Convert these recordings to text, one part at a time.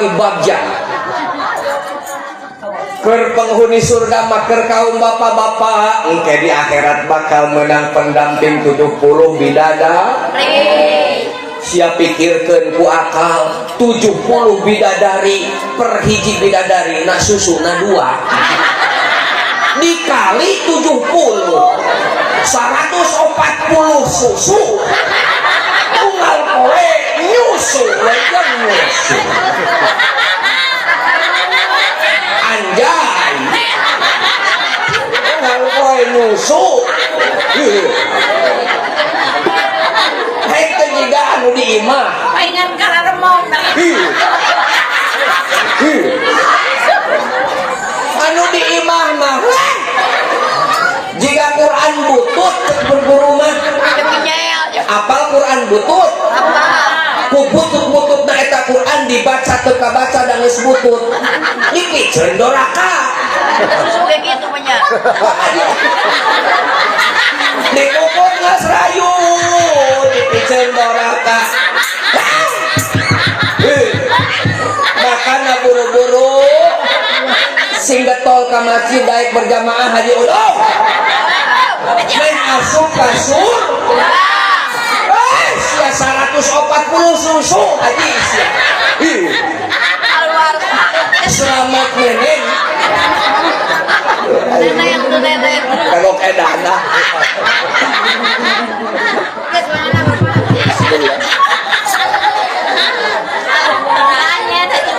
Bagja keur penghuni surga mah, keur kaum bapak-bapak, engke di akhirat bakal menang pendamping 70 bidadari. Siap pikirkan ku akal, 70 bidadari per hiji bidadari na susu na dua, dikali 70, 140 susu. Unggal poe nyusu lejeng nyusu, anjay, unggal poe nyusu. Hei, teh jiga anu di imah. Paingan kararemong. Ih. Ih. Anu di imah mah jika Quran butut cek berguru mah. Apal Quran butut? Apa? Ku butut-butut na eta Quran dibaca teu kabaca da geus butut, dipiceun doraka. Susu kayak gitu punya. Dipupuk geus rayu, dipiceun doraka. Eh, makana buru-buru sing getol ka masjid, daek berjamaah haji udah meh asup ka surga. Eh, sia 140 susu haji sia. Ih, Keluar. Selamat neneng. Nenek tuh nenek. Kagok edana. Bismillah. Tanya tadi.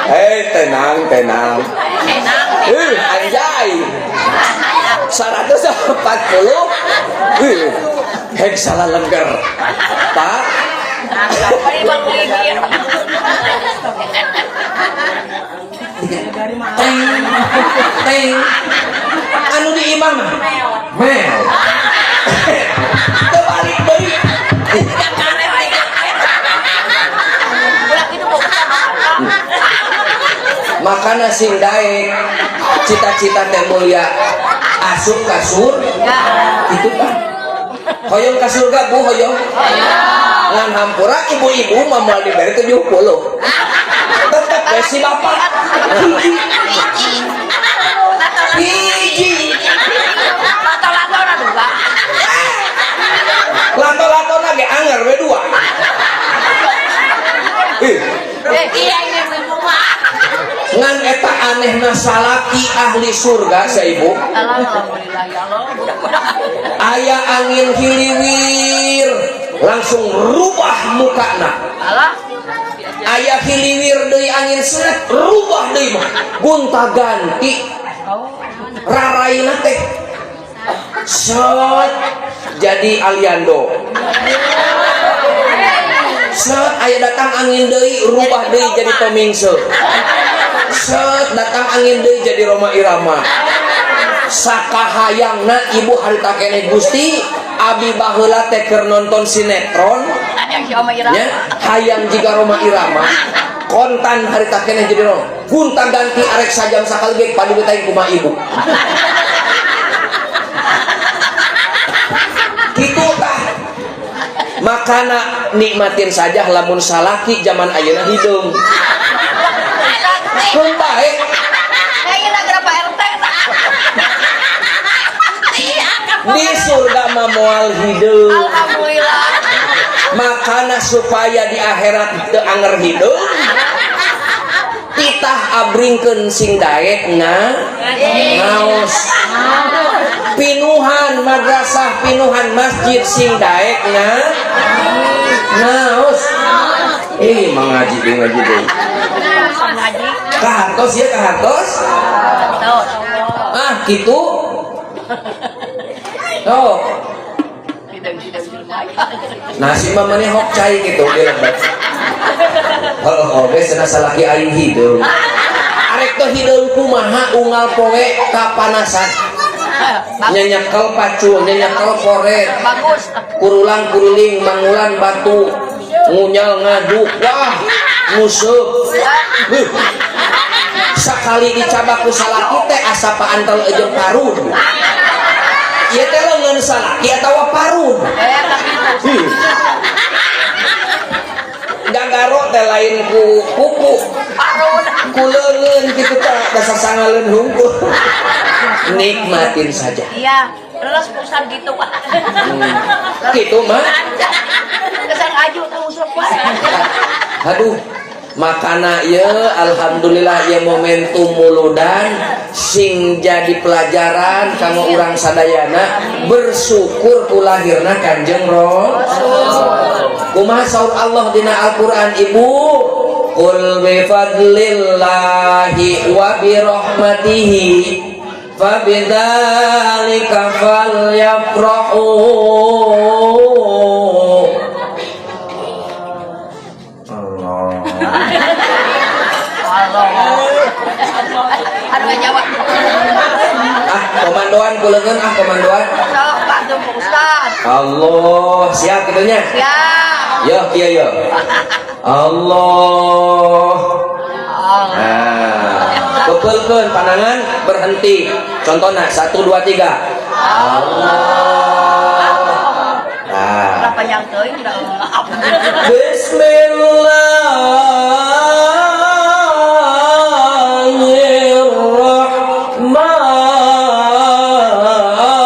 Eh, tenang, tenang. Enak. Eh, anjay. 140. Eh, hek salah lengger. Pak, Apa ini, Bang Gigir? Teng, teng. Anu di imah mah. Mel. Terbalik deui. Tiga kali, tiga kali. Ulah gitu mau Makana sing daek cita-cita teh mulia asup ka surga itu kan. Hoyong ka surga, Bu, hoyong? Ngan hampura, ibu-ibu mah moal dibere 70, tetep we si bapak hiji hiji. Lato-lato na dua. Lato-lato ge anger we dua. Ih, Eh, iya ini ibu mah. Ngan eta anehna salaki ahli surga sa ibu. Alhamdulillah ya Allah. Aya angin hiliwir langsung rubah mukana. Alah. Aya hiliwir deui, angin seret, rubah deui mah, gonta ganti raraina teh, set jadi Aliando, set aya datang angin deui, rubah deui jadi Tomingse, set datang angin deui jadi Rhoma Irama. Sakahayangna ibu harita keneh, Gusti, abi baheula teh keur nonton sinetron Yang si Oma Ira. Nya hayang jiga Rhoma Irama, kontan harita keneh jadi Roma, gunta ganti arek sajam sakali ge padu teh kumaha ibu kitu tah. Makana nikmatin saja lamun salaki zaman ayeuna hideung keun bae. Kayaknya berapa RT? Iya, Di surga mah moal hideung. Alhamdulillah. Makana supaya di akhirat teu anger hideung, titah abringkeun sing daek ngaos, pinuhan madrasah, pinuhan masjid, sing daek ngaos. Ih, mengaji deui, ngaji deui. Ngaji. Kahartos ya, kahartos. Tahu. Ah, gitu. Oh, nasi mah maneh hok cai gitu di lembat. Heuh, oge cenah salaki aing hideung. Arek teh hideung kumaha, unggal poe kapanasan. Nyanyakel pacul, nyanyakel koret. Bagus. Kurulang kuruling mangulan batu, ngunyal ngaduk, wah, nguseup. Huh. Sakali dicabak ku salaki teh asa paantel jeung parun. Ieu teh leungeun salaki atawa parun? Eh, tapi Ih. Gak. Ngagaro teh lain ku kuku, ku leungeun kitu tah, dasar sangaleun hungkul. Nikmatin saja. Iya, leres, Pak, gitu, Pak. Gitu mah. Kesan aju tahu sok, Pak. Aduh, makana ya alhamdulillah ya, momentum muludan sing jadi pelajaran kanggo urang sadayana bersyukur ku lahirna Kanjeng Rasul. Kumaha saur Allah dina Al-Qur'an, Ibu? Qul bi fadlillahi wa bi rahmatihi fabidzalika falyafrahu. Allah. Allah. Aduh, jawab. Ah, komandoan ku leungeun, ah, komandoan. Sok, Pak, tuh, Pak Ustaz. Allah, siap gitunya? Siap. Yo, iya yo. Allah. Nah, bepeulkeun panangan, berhenti. Contohnya satu, dua, tiga. Allah. Nah. Berapa yang teuing tidak maaf. Bismillah.